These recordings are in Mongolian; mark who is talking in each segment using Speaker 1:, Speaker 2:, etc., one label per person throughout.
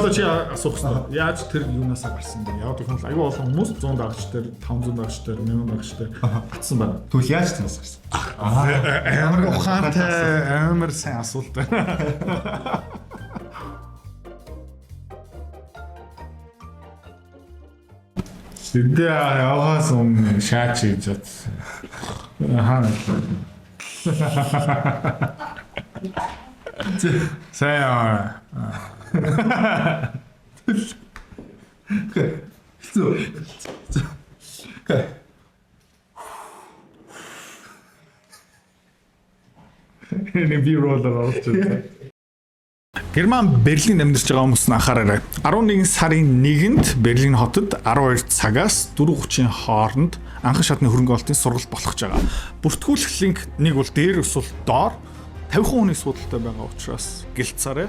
Speaker 1: Тэгээ одоо чи асуух хэрэгтэй. Яаж тэр юунаасаа гарсан бэ? Яг гэх юм бол аюу олон хүмүүс 100 дагагч дээр, 500 дагагч дээр, 1000 дагагч дээр гацсан байна.
Speaker 2: Тэгвэл яаж тэрнээс гарсан?
Speaker 1: Амар ухаантай, амар сайн асуулт байна. Тэндээ явахаас өмнө шаач хийж бодсон. Хаана. Сайн.
Speaker 2: Хэцүү. Окей.
Speaker 1: Нэг би роллер оруулж байна. Герман Берлинд амьдарч байгаа хүмүүс нь анхаараарай. 11 сарын 1-нд Берлин хотод 12 цагаас 4:30-ын хооронд анхан шатны хөрөнгө оруулалтын сургалт болох гэж байгаа. Бүртгүүлэх линк нэг бол дээр эсвэл доор 50 хүний суудалтай байгаа учраас гэлцаарай.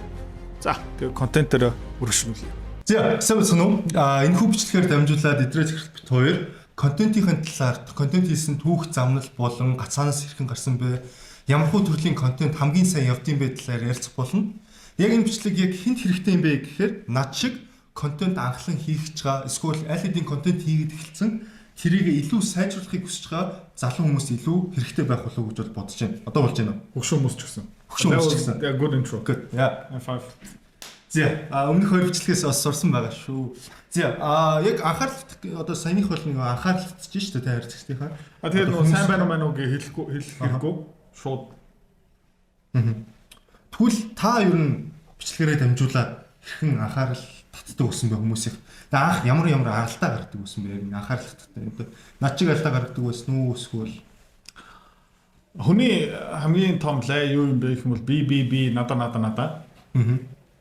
Speaker 1: За тэгээ контентоор үргэлжлүүлье.
Speaker 2: За, сайн байна уу? Энэ хүү бичлэгээр дамжуулаад эдрээ захирал бит хоёр контентын талаар, контент хийсэн түүх замнал болон гацаанаас хэрхэн гарсан бэ? Ямар хүү төрлийн контент хамгийн сайн явдсан бэ талаар ярилцах болно. Яг энэ бичлэг яг хүнд хэрэгтэй юм бэ гэхээр над шиг контент анхлан хийх гэж байгаа, эсвэл аль хэдийн контент хийгээд эхэлсэн тэрийг илүү сайжруулахыг хүсэж байгаа залуу хүмүүс илүү хэрэгтэй байх болов уу гэж бол бодож байна. Одоо болж байна уу?
Speaker 1: Хөгшин хүмүүс ч гэсэн.
Speaker 2: Хөгшин хүмүүс ч гэсэн.
Speaker 1: Yeah, good intro.
Speaker 2: Good. Yeah.
Speaker 1: High five.
Speaker 2: За, өмнөх хоёр бичлэгээс бас сурсан байгаа шүү. За, яг анхаарал одоо саяных бол нэг анхаарал татж шүү дээ, та харьцагчдынхаа.
Speaker 1: А тэгээд нөгөө сайн байна уу мэн уу гэж хэлэхгүй хэлэх хэрэггүй шууд.
Speaker 2: Тэгвэл та ер нь бичлэгээрээ дамжуулаад хэрхэн анхаарал татдаг гэсэн бэ хүмүүсийг? Тэгээ анх ямар ямар алдаа гаргадаг гэсэн бэ? Яг анхаарал татдаг. Над чиг алдаа гаргадаг байсан уу эсвэл
Speaker 1: Хүний хамгийн том лай юу юм бэ гэх юм бол би би би надаа надаа надаа.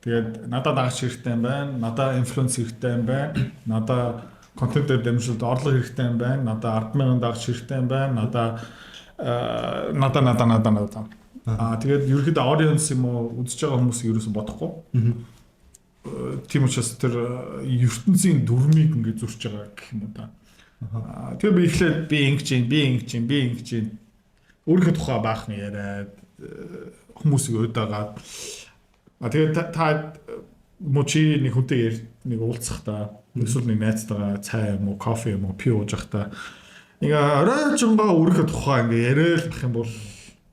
Speaker 1: Тэгээд надад дагагч хэрэгтэй юм байна, надад инфлюенс хэрэгтэй юм байна, надад контентээр дамжуулалт орлого хэрэгтэй юм байна, надад 100000 дагагч хэрэгтэй юм байна, надад надаа надаа надаа надаа. Тэгээд ерөөхдөө audience юм уу үзэж байгаа хүмүүсийг ерөөсөн бодохгүй. Тийм учраас тэр ертөнцийн дүрмийг ингээд зөрчиж байгаа гэх юм уу да. Тэгээ би эхлээд би ингэж юм, би ингэж юм, би ингэж юм. Өөрийнхөө тухай баахан яриад хүмүүсийг уйдаагаад. Тэгээд та мөчи нэг хүнтэй нэг уулзахдаа эсвэл нэг найзтайгаа цай юм уу, кофе юм уу, пи ууж байхдаа ингээ оройжонгоо өөрийнхөө тухай ингээ яриад байх юм бол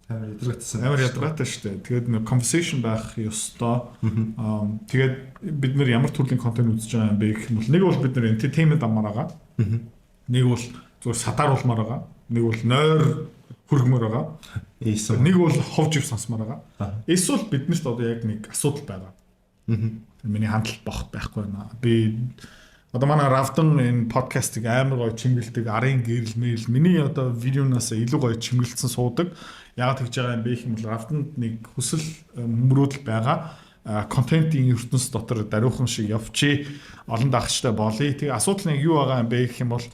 Speaker 2: амар ядаргаатай.
Speaker 1: Амар ядаргаатай шүү дээ. Тэгээд нэг conversation байх ёстой. Тэгээд бид нэр ямар төрлийн контент үзэж байгаа юм бэ гэх юм бол нэг бол бид нэр entertainment амаар байгаа. Нэг бол зүгээр садааруулмаар байгаа. Нэг бол нойр хөргмөр байгаа. Нэг бол хов жив сонсомоор байгаа. Эсвэл биднэрт одоо яг нэг асуудал байгаа. Миний хандлт бох байхгүй байна. Би одоо манай Равдан энэ подкастыг амар гоё чимгэлдэг, арын гэрэл мэрэл миний одоо видеоноос илүү гоё чимгэлсэн суудаг. Яагаад тэгж байгаа юм бэ гэх юм бол Равданд нэг хүсэл мөрөөдөл байгаа. Контентын ертөнц дотор даруйхан шиг явчих, олон дагагчтай болъё. Тэгээ асуудал нэг юу байгаа юм бэ гэх юм бол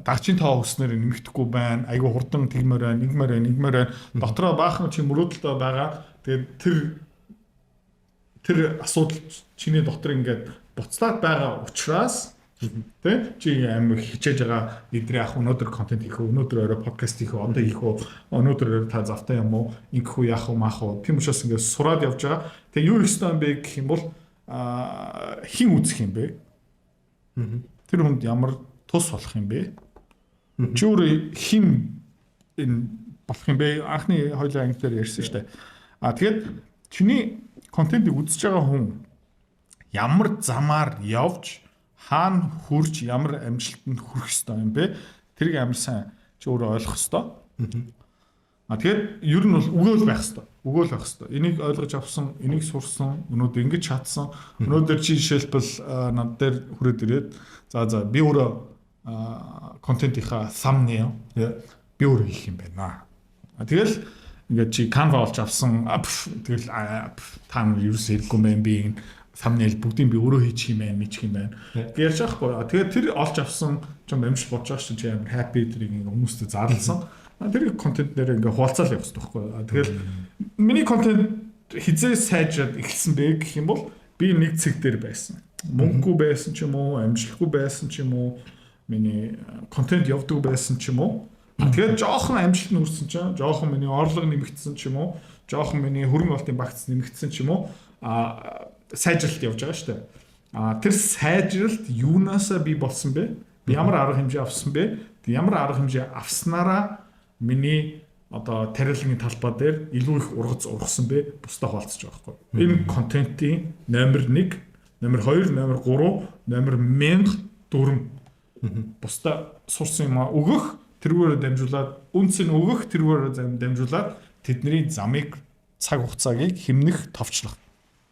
Speaker 1: дагчийн тоо өснөр нэмэгдэхгүй байна. Айгүй хурдан тэгмээр байна, нэгмээр байна, нэгмээр байна. Дотроо баахан чи мөрөөдөлтэй байгаа. Тэгээд тэр асуудал чиний дотор ингээд буцлаад байгаа учраас тий чи амар хичээж байгаа эдрээ ах өнөөдөр контент хийх үү, өнөөдөр орой подкаст хийх үү, одоо хийх үү, өнөөдөр орой та завтай юм уу, ингэх үү, яах уу, маах уу. Тийм учраас ингээд сураад явж байгаа. Тэгээ юу хийх ёстой юм бэ гэх юм бол хин үзэх юм бэ? Тэр хүнд ямар тус болох юм бэ? Чи өөрөө хин энэ болох юм бэ? Анхны хоёулаа анги дээр ярьсан шүү дээ. Тэгээд чиний контентыг үзэж байгаа хүн ямар замаар явж хаана хүрч ямар амжилтанд хүрэх ёстой юм бэ? Тэрийг амар сайн чи өөрөө ойлгох ёстой. Тэгээд ер нь бол өгөөл байх ёстой. Өгөөл байх ёстой. Энийг ойлгож авсан, энийг сурсан, өнөөдөр ингэж чадсан. Өнөөдөр чи жишээлбэл над дээр хүрээд ирээд за би өөрөө контентынхаа thumbnail би өөрөө хийх юм байна. Тэгэл ингээд чи Canva олж авсан, тэгэл та нар ерөөсөө хэрэггүй юм байна, би энэ thumbnail бүгдийг би өөрөө хийчих юм байна, мичих юм байна. Гэж ярьж байгаа хгүй. Тэгээд тэр олж авсан чам амжилт болж байгаа шүү, чи амар happy тэрийг ингээд хүмүүстэй зарласан. Тэр контент нэр ингээд хуваалцаал явах хэрэгтэй байхгүй. Тэгэл миний контент хизээ сайжраад эхэлсэн бэ гэх юм бол би нэг цэг дээр байсан. Мөнгөгүй байсан ч юм уу, амжилтгүй байсан ч юм уу, миний контент явдаг байсан ч юм уу. Тэгээд жоохон амжилт нь хүрсэн чинь, жоохон миний орлого нэмэгдсэн ч юм уу, жоохон миний хөрөнгө оруулалтын багц нэмэгдсэн ч юм уу. Сайжралт явж байгаа шүү дээ. А тэр сайжралт юунаасаа би болсон бэ? Би ямар арга хэмжээ авсан бэ? Ямар арга хэмжээ авснараа миний одоо тариалангийн талбай дээр илүү их ургац ургасан бэ? Бусдаа хуваалцаж байгаа байхгүй. Энэ контентын номер 1, номер 2, номер 3, номер 1004 бусдаа сурсан юм өгөх, тэрүүгээр дамжуулаад үнц нь өгөх, тэрүүгээр дамжуулаад тэдний замыг, цаг хугацааг хэмнэх, товчлох.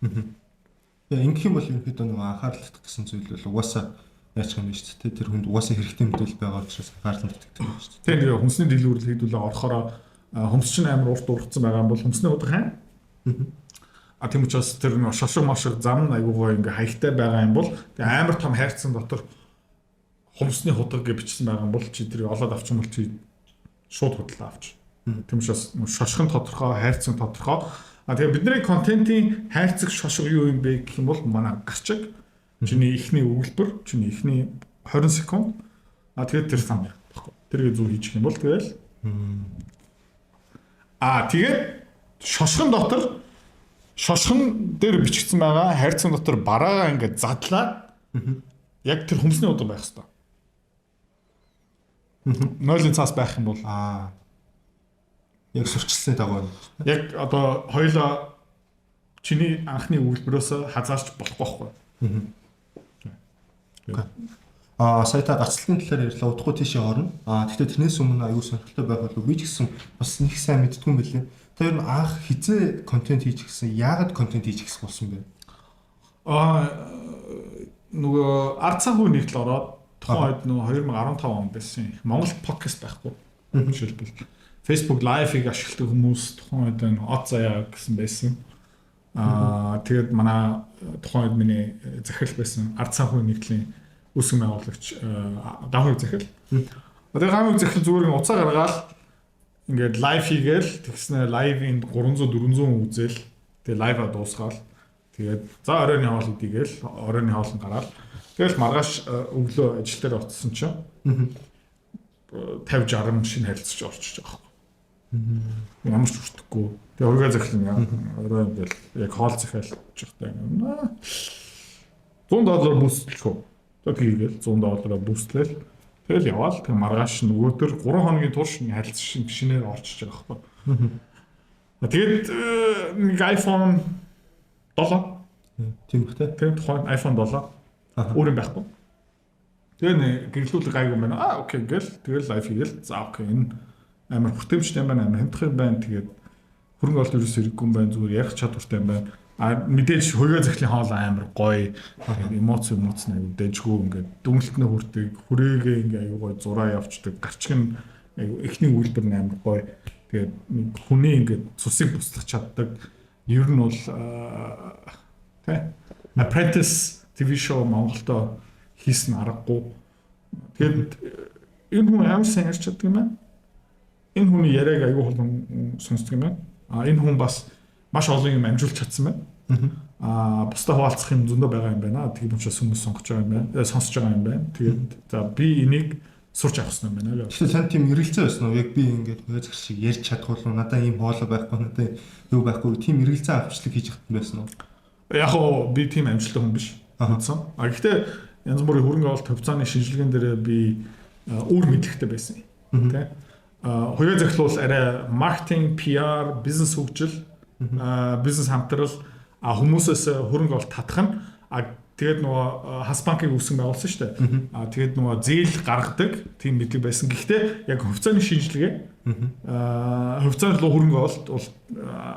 Speaker 2: Тэгээ ингэх юм бол ерөнхийдөө нөгөө анхаарал татах гэсэн зүйл бол угаасаа яачих юм бэ шүү дээ. Тэр хүнд угаасаа хэрэгтэй мэдээлэл байгаа учраас анхаарал татдаг юм шүү
Speaker 1: дээ. Тэгээ нэг хүнсний дэлгүүрэл хийдүүлээ орохороо хүмс чинь амар урт ургацсан байгаа юм бол хүмсний удах хайн. А тийм учраас тэр нэг шошго мошго зам нь айгуу гоё ингээ хаягтай байгаа юм бол тэгээ амар том хайрцан дотор хумсны худаг гэж бичсэн байгаа юм бол чи тэрийг олоод авчих юм бол чи шууд худлаа авч. Тийм учраас шошгон тодорхой, хайрцаг тодорхой. А тэгээ бидний контентын хайрцаг, шошго юу юм бэ гэх юм бол манай гарчиг, чиний эхний өгүүлбэр, чиний эхний 20 секунд. А тэгээд тэр thumbnail баггүй. Тэрийг зөв хийчих юм бол тэгэл. А тэгээд шошгон дотор, шошгон дээр бичигдсэн байгаа хайрцаг дотор бараагаа ингээд задлаад яг тэр хүмсний удаг байх хэвээр. Нойлын цаас байх юм бол
Speaker 2: Яг сурчилсны дагуу.
Speaker 1: Яг одоо хоёлоо чиний анхны өгүүлбэрөөс хазаарч болохгүй байхгүй.
Speaker 2: Сая та гацлалтын талаар ярьлаа. Удахгүй тийшээ орно. Гэхдээ тэрнээс өмнө аюу сонирхолтой байх болов. Би ч гэсэн бас нэг сайн мэддгүй юм билээ. Та ер нь анх хизээ контент хийж гисэн, яагаад контент хийж гисэн болсон бэ?
Speaker 1: Нөгөө ард санхүү нэгдэл ороод тухайн үед нөгөө 2015 он байсан. Монголд подкаст байхгүй. Жишээлбэл, Facebook Live-ыг ашигладаг хүмүүс тухайн үед энэ од заяа гэсэн байсан. Тэгээд манай тухайн үед миний захирал байсан ард санхүү нэгдлийн үүсгэн байгуулагч Гамхыг захирал. Тэгээд Гамхыг захирал зүгээр ингэ уцаа гаргаал ингээд live хийгээл, тэгснэ live-ын 300 400 үзэл, тэгээд live-аа дуусгаал, тэгээд за оройн хоол идийгээл, оройн хоол нь гараал, тэгэл маргааш өглөө ажил дээр очсон чинь 50 60 шинэ харилцагч орчиж байгаа байхгүй. Ямар ч хүртэхгүй. Тэгээ хувиа захирал орой ингээл яг хоол захиалж байхдаа 100 доллар boost лэх үү. Тэгээд 100 доллараар boost лээл. Тэгэл яваал. Тэг маргааш нөгөөдөр 3 хоногийн турш харилцагч шинээр орчиж байгаа байхгүй. Тэгээд нэг iPhone 7.
Speaker 2: Тийм их те.
Speaker 1: Тэр тухайн iPhone 7 өөр юм байхгүй. Тэгээ нэг гэрлүүлэг гайгүй юм байна. Okay гэл тэгэл live хийгээл. За, okay, энэ амар хүртээмжтэй юм байна, амар хямдх юм байна. Тэгээд хөрөнгө оруулалт ерөөс хэрэггүй юм байна. Зүгээр ярих чадвартай юм байна. А мэдээж хувиа захлын хоол амар гоё. Тэгээд эмоц аягүй дэжгүй, ингээд дүнэлтнээ хүрдэг, хүрээгээ ингээд аягүй гоё зураа явцдаг. Гарчиг нь аягүй, эхний үйлдвэр нь амар гоё. Тэгээд хүний ингээд цусыг буслах чаддаг. Ер нь бол тэ Apprentice TV show Монголдо хийсэн аргагүй. Тэгээд энэ хүн амар сайн ярьж чаддаг юм байна. Энэ хүний яриаг аягүй холбон сонсдог юм байна. А энэ хүн бас маш олон юм амжуулж чадсан байна. Бусдаа хуваалцах юм зөндөө байгаа юм байна. Тийм учраас хүмүүс сонгож байгаа юм байна. Сонсож байгаа юм байна. Тэгээд за, би энийг сурч авах хэрэгтэй юм байна
Speaker 2: гэж. Тэгэхээр танд тийм эргэлзээ байсан уу? Яг би ингээд хувиа захирал шиг ярьж чадах болов, надаа ийм хоолой байхгүй, надаа юу байхгүй, тийм эргэлзээ авчлаг хийж чадсан байсан уу?
Speaker 1: Яг оо би тийм амжилттай хүн биш. Мэдсэн. А гэхдээ янз бүрийн хөрөнгө оруулалт, хувьцааны шинжилгээнд дээр би өөр мэдлэгтэй байсан. Тэ. Хувиа захирал бол арай маркетинг, PR, бизнес хөгжил, бизнес хамтрал, хүмүүсээс хөрөнгө оруулалт татах нь, тэгээд нөгөө Хас банкыг үүсгэн байгуулсан шүү дээ. Тэгээд нөгөө зээл гаргадаг тийм мэдлэг байсан. Гэхдээ яг хувьцааны шинжилгээ, хувьцааны руу хөрөнгө оруулалт бол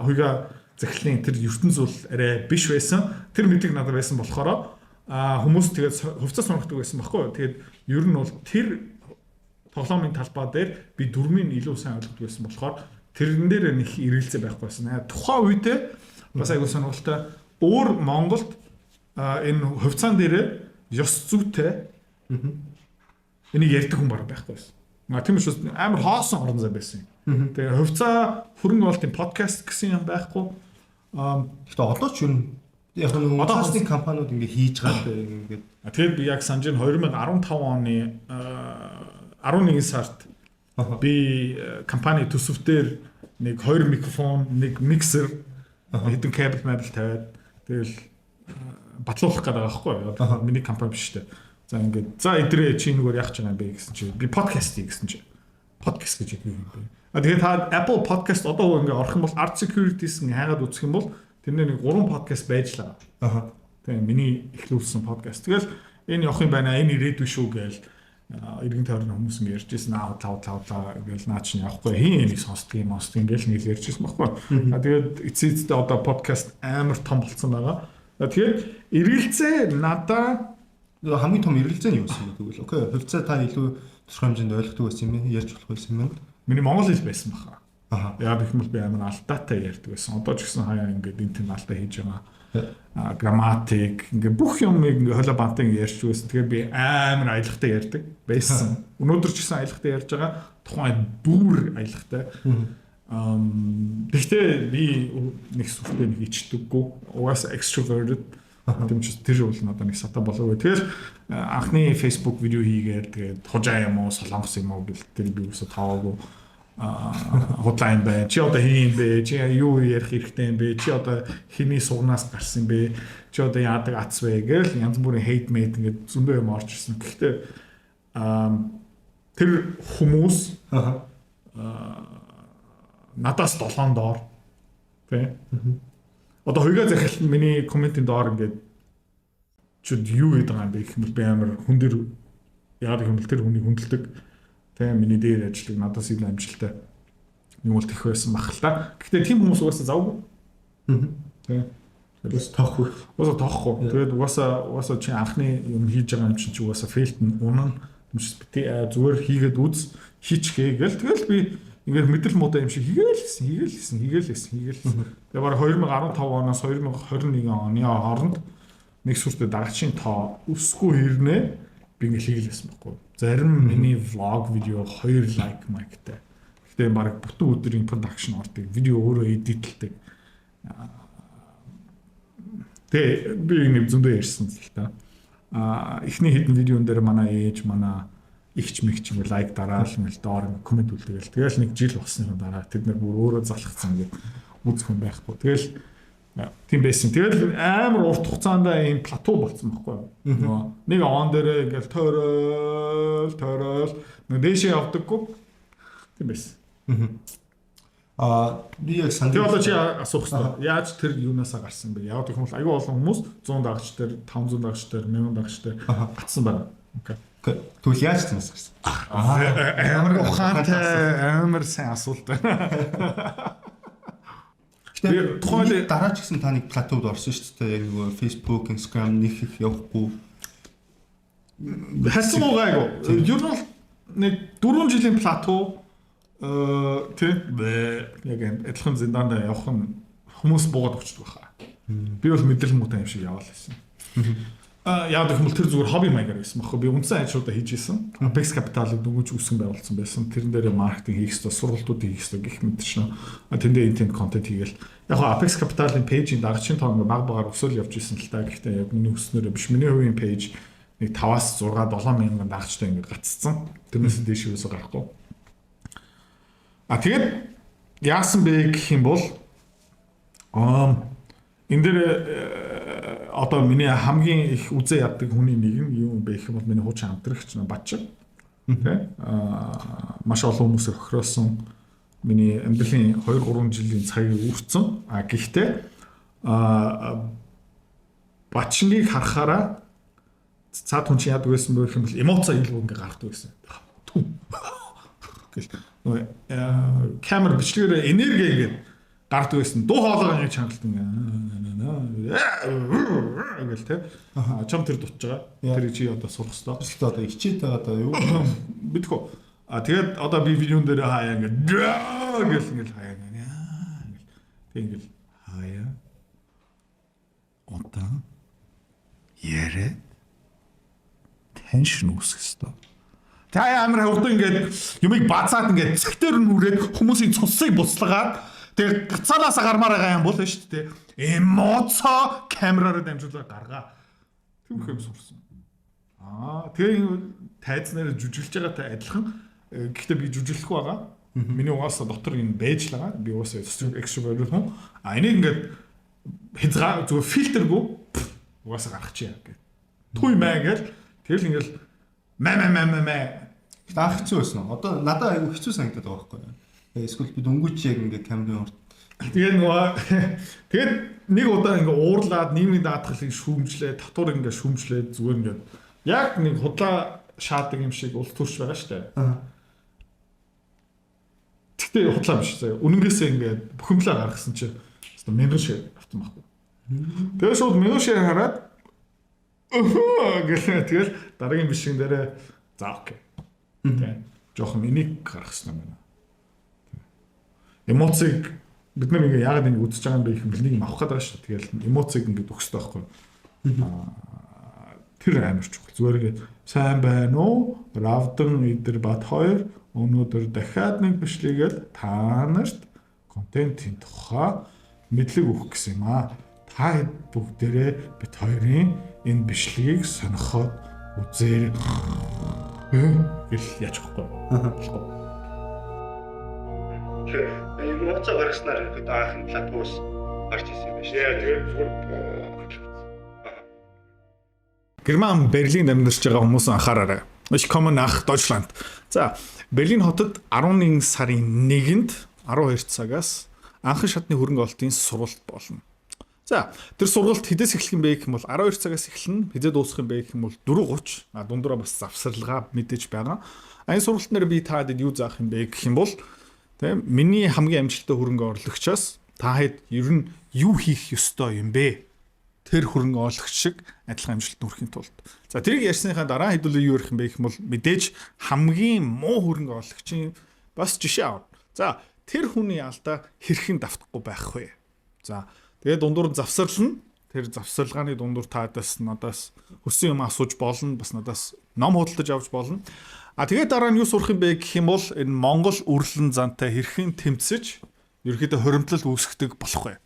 Speaker 1: хувиа захирлын тэр ертөнц бол арай биш байсан. Тэр мэдлэг надад байсан болохоор хүмүүс тэгээд хувьцаа сонгодог байсан байхгүй юу. Тэгээд ер нь бол тэр тоглоомын талбай дээр би дүрмийг илүү сайн ойлгодог байсан болохоор тэрэн дээр нэг эргэлзээ байхгүй байсан. Тухайн үедээ бас айгуу сонирхолтой, өөр Монголд энэ хувьцаан дээр ёс зүйтэй энийг ярьдаг хүн бараг байхгүй байсан. Тийм учраас амар хоосон орон зай байсан юм. Тэгээ хувьцаа, хөрөнгө оруулалтын подкаст гэсэн юм байхгүй.
Speaker 2: Гэхдээ одоо ч ер нь яг нэг одоо компаниуд ингээ хийж байгаа л ингээд.
Speaker 1: Тэгээд би яг санаж 2015 оны 11 сард би компани төсөв дээр нэг 2 микрофон, нэг миксер, хэдэн кабель мабел тавиад тэгэл Батлуулах гэдэг байгаа байхгүй юу? Миний компани биш үү? За, ингээд за эдрээ чи энэгээр яах гэж байгаа юм бэ гэсэн чи би подкаст хий гэсэн чи подкаст гэж юу юм бэ? А тэгээд та Apple Podcast одоо ингээ орох юм бол Art Securities ингээ хайгаад үзэх юм бол тэрнээ нэг гурван подкаст байж л байгаа. Тийм, миний эхлүүлсэн подкаст. Тэгэл энэ явах юм байна, энэ ирээдүй шүү гээл эргэн тойрны хүмүүс ингээ ярьж ирсэн, аа лав лав лав гээл, наа чинь явахгүй, хин энийг сонсдог юм сонсдог ингээл нэг ярьж ирсэн байхгүй. А тэгээд эцээ эцэстээ одоо подкаст амар том болцсон байгаа. Тэгээд эргэлзээ надаа
Speaker 2: Хамгийн том эргэлзээ нь юу байсан бэ тэгвэл? Okay, хувьцаа та илүү тодорхой хэмжээнд ойлгодог байсан юм, ярьж болох байсан юм байна.
Speaker 1: Миний монгол хэл байсан баха. Яг гэх юм бол би амар алдаатай ярьдаг байсан. Одоо ч гэсэн хаяа ингээд энэ тэнд алдаа хийж байгаа. А грамматик ингээ бүх юм ингээ хоолой бантан ярьж байсан. Тэгэхээр би амар аялгатай ярьдаг байсан. Өнөөдөр ч гэсэн аялгатай ярьж байгаа. Тухайн бүр аялгатай. Гэхдээ би нэг сүртэй нэг ичдэггүй. Угаасаа extroverted. Тийм ч тэр бол надад нэг сата болоогүй. Тэгэл анхны Facebook видео хийгээд, тэгээд хужаа юм уу, солонгос юм уу гэл, тэр би үсэ тоогоо, худлаа юм байна. Чи одоо хин юм бэ? Чи юу ярих хэрэгтэй юм бэ? Чи одоо хэний сугнаас гарсан юм бэ? Чи одоо яадаг ац вэ гэл янз бүрийн hate made ингээд зөндөө юм орж ирсэн. Гэхдээ тэр хүмүүс надаас 7 доор, тий. Одоо хоёгаа захиалт миний comment ийн доор ингээд чүд юу гэдэг юм бэ гэх юм бол би амар хүн дээр, яг гэх юм бол тэр хүнийг хүндэлдэг. Тэ, миний дээр ажиллаг, надаас илүү амжилттай юм бол тех байсан бах л та. Гэхдээ тийм хүмүүс угаасаа завгүй. Тэ.
Speaker 2: Бас тоохгүй.
Speaker 1: Угаасаа тоохгүй. Тэгээд угаасаа чи анхны юм хийж байгаа юм чинь чи угаасаа fail т нь унана. Тиймээс бити зүгээр хийгээд үз, хийчихээ гэл, тэгэл би ингээд мэдрэл муутай юм шиг хийгээл гэсэн, хийгээл гэсэн, хийгээл гэсэн, хийгээл гэсэн. Тэгээ бараг 2015 оноос 2021 оны хооронд нэг сүртэй дагагчийн тоо өсөхгүй хэрнээ би ингээд хийгээл гэсэн байхгүй. Зарим миний vlog видео 2 like майктай. Гэтэ бараг бүтэн өдрийн production ордог. Видео өөрөө edit лдэг. Тэгээ би нэг зөндөө ярьсан л та. А эхний хэдэн видеон дээр манай ээж, манай эгч мэгч ингээ like дараал, ингээл доор ингээ comment үлдэгээл. Тэгэл нэг жил болсны дараа тэд нар бүр өөрөө залхацсан, ингээ үзэх хүн байхгүй. Тэгэл тийм байсан. Тэгэл амар урт хугацаанд ийм plateau болцсон байхгүй юу? Нөгөө нэг он дээрээ ингээл тойрол тойрол нөгөө дээшээ явдаггүй. Тийм байсан.
Speaker 2: А би яг
Speaker 1: санал. Тэгээ одоо чи асуух хэрэгтэй. Яаж тэр юунаасаа гарсан бэ? Яг гэх юм бол айгүй олон хүмүүс 100 дагагч дээр, 500 дагагч дээр, 1000 дагагч дээр гацсан байна. Okay.
Speaker 2: Тэгвэл яаж тэрнээс гарсан?
Speaker 1: Амар ухаантай, амар сайн асуулт байна.
Speaker 2: Гэтэ тухайн дараа ч гэсэн та нэг plateau д орсон шүү дээ. Яг нөгөө Facebook, Instagram нэг их явахгүй.
Speaker 1: Хайсан уу гайгүй. Ер нь бол нэг 4 жилийн plateau тий, яг адилхан зиндаанд явах нь хүмүүс буугаад өгчдөг баха. Би бол мэдрэл муутай юм шиг яваал байсан. А яг гэх юм бол тэр зүгээр хобби маягаар байсан байхгүй. Би үндсэн ажлуудаа хийж исэн. Apex Capital-ыг дөнгөж үүсгэн байгуулсан байсан. Тэрэн дээр маркетинг хийх ёстой, сургалтуудыг хийх ёстой гэх мэт чинь. А тэндээ энэ контент хийгээл. Яг го Apex Capital-ын page ийн дагагчийн тоо ингээ баг багаар өсөөл явж исэн л та. Гэхдээ яг миний өснөөрөө биш. Миний хувийн page нэг 5-аас 6 7 мянган дагагчтай ингээ гаццсан. Тэрнээс дээш юусоо гарахгүй. А тэгээд яасан бэ гэх юм бол энэ дээр одоо миний хамгийн их үзээ яддаг хүний нэг нь юу юм бэ гэх юм бол миний хуучин хамтрагч Бач. Тэ? Аа, маш олон хүмүүсийг хохироосон, миний амьдралын 2 3 жилийн цагийг үрцэн. А гэхдээ Бачныг харахаараа цаад хүн чинь яадаг байсан бэ гэх юм бол эмоцоо илүү ингээ гаргадаг байсан. Гэл нөгөө камер бичлэгээр энерги ингээд гардаг байсан. Дуу хоолойгоо ингэ чангалт ингээ ингээл те. Чам тэр дутж байгаа. Тэр чи одоо сурах хэрэгтэй.
Speaker 2: Эсвэл одоо ичээд байгаа даа юу?
Speaker 1: Мэдгүй. А тэгээд одоо би видеон дээр хаяа ингээ гэл ингээл хаяа ингээ тэг ингээл хаяа одоо яриад tension үүсгэх хэрэгтэй. Тэг амар хурдан ингээд юмыг базаад, ингээд цэгтэр нүрээд, хүмүүсийн цусыг буцлагаад, тэгээ гацаанаасаа гармаар байгаа юм бол шүү дээ. Эмоцо камераараа дамжуулаад гаргаа. Тэр юм сурсан. Аа, тэгээ тайзнаар жүжиглэж байгаатай адилхан. Гэхдээ би жүжиглэхгүй байгаа. Миний угаасаа дотор энэ байж л байгаа. Би угаасаа extrovert хүн. А энийг ингээд хязгаар зүгээр фильтргүй Угаасаа гаргачих гэх. Туй маа гэл тэгэл ингээл мэ мэ мэ мэ мэ.
Speaker 2: Гэтэ анх хэцүү байсан уу? Одоо надад айгүй хэцүү санагдаад байгаа байхгүй юу? Эсвэл би дөнгөж яг ингээ камерын урд.
Speaker 1: Тэгээ нөгөө тэгээд нэг удаа ингээ уурлаад нийгмийн даатгалыг шүүмжлээ, татвар ингээ шүүмжлээ, зүгээр ингээ яг нэг худлаа шаадаг юм шиг улс төрч байгаа штэ. Гэтэ худлаа биш заяа. Үнэнгээсээ ингээ бухимдлаа гаргасан чинь хэвээ 1000 share авсан байхгүй. Тэгээ шууд 1000 share хараад гэл тэгэл дараагийн бичлэгэн дээрээ за okay. Тэ. Жохон энийг гаргах юм байна. Эмоцийг бид нар ингээ яагаад энийг үзэж байгаа юм бэ гэх юм бол нэг юм авах гэдэг байгаа шүү дээ. Тэгэл эмоцийг ингээ өгөх хэрэгтэй байхгүй. Тэр амар чухал. Зүгээр ингээ сайн байна уу? Равдан Идэр Бат хоёр өнөөдөр дахиад нэг бичлэгээд та нарт контентын тухай мэдлэг өгөх гэсэн юм аа. Та хэд бүгдээрээ бит хоёрын энэ бичлэгийг сонирхоод үзээр гэл яаж واخгүй. Болохгүй.
Speaker 2: Тэгэхээр эмоцоо гаргаснаар ихэд анхны платформ гарч ирсэн юм байна шүү.
Speaker 1: Яа, тэгээд зүгээр Герман Берлинд амьдарч байгаа хүмүүс анхаараарай. Ich komme nach Deutschland. За, Берлин хотод 11 сарын 1-нд 12 цагаас анхан шатны хөрөнгө оруулалтын сургалт болно. За, тэр сургалт хэдээс эхлэх юм бэ гэх юм бол 12 цагаас эхэлнэ. Хэзээ дуусах юм бэ гэх юм бол 4:30. А дундуура бас завсарлага мэдээж байгаа. А энэ сургалтын дээр би та хэд юу заах юм бэ гэх юм бол тийм миний хамгийн амжилттай хөрөнгө оруулагчаас та хэд ер нь юу хийх ёстой юм бэ? Тэр хөрөнгө оруулагч шиг адилхан амжилтанд хүрэхин тулд. За, тэрийг ярьсныхаа дараа хэдүүлээ юу ярих юм бэ гэх юм бол мэдээж хамгийн муу хөрөнгө оруулагчийн бас жишээ авна. За, тэр хүний алдаа хэрхэн давтахгүй байх вэ? За, тэгээд дундуур нь завсарлана. Тэр завсарлагын дундуур таадас надаас хүссэн юм асууж болно, бас надаас ном худалдаж авч болно. А тэгээд дараа нь юу сурах юм бэ гэх юм бол энэ Монгол үрлэн зантай хэрхэн тэмцэж ерөнхийдөө хуримтлал үүсгдэг болох вэ?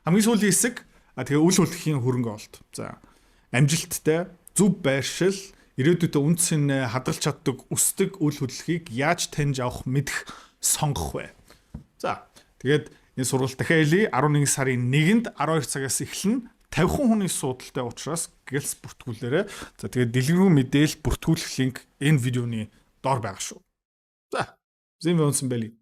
Speaker 1: Хамгийн сүүлийн хэсэг, а тэгээ үл хөдлөхийн хөрөнгө оруулалт. За, амжилттай зөв байршил, ирээдүйдээ үнэ цэнэ хадгалж чаддаг өсдөг үл хөдлөхийг яаж таньж авах, мэдэх, сонгох вэ? За, тэгээд энэ сургалт дахиад хэлье, 11 сарын 1-нд 12 цагаас эхэлнэ. 50 хүний суудалтай учраас гэлс бүртгүүлээрэй. За, тэгээд дэлгэрэнгүй мэдээлэл, бүртгүүлэх линк энэ видеоны доор байгаа шүү. За, sehen wir uns in Berlin.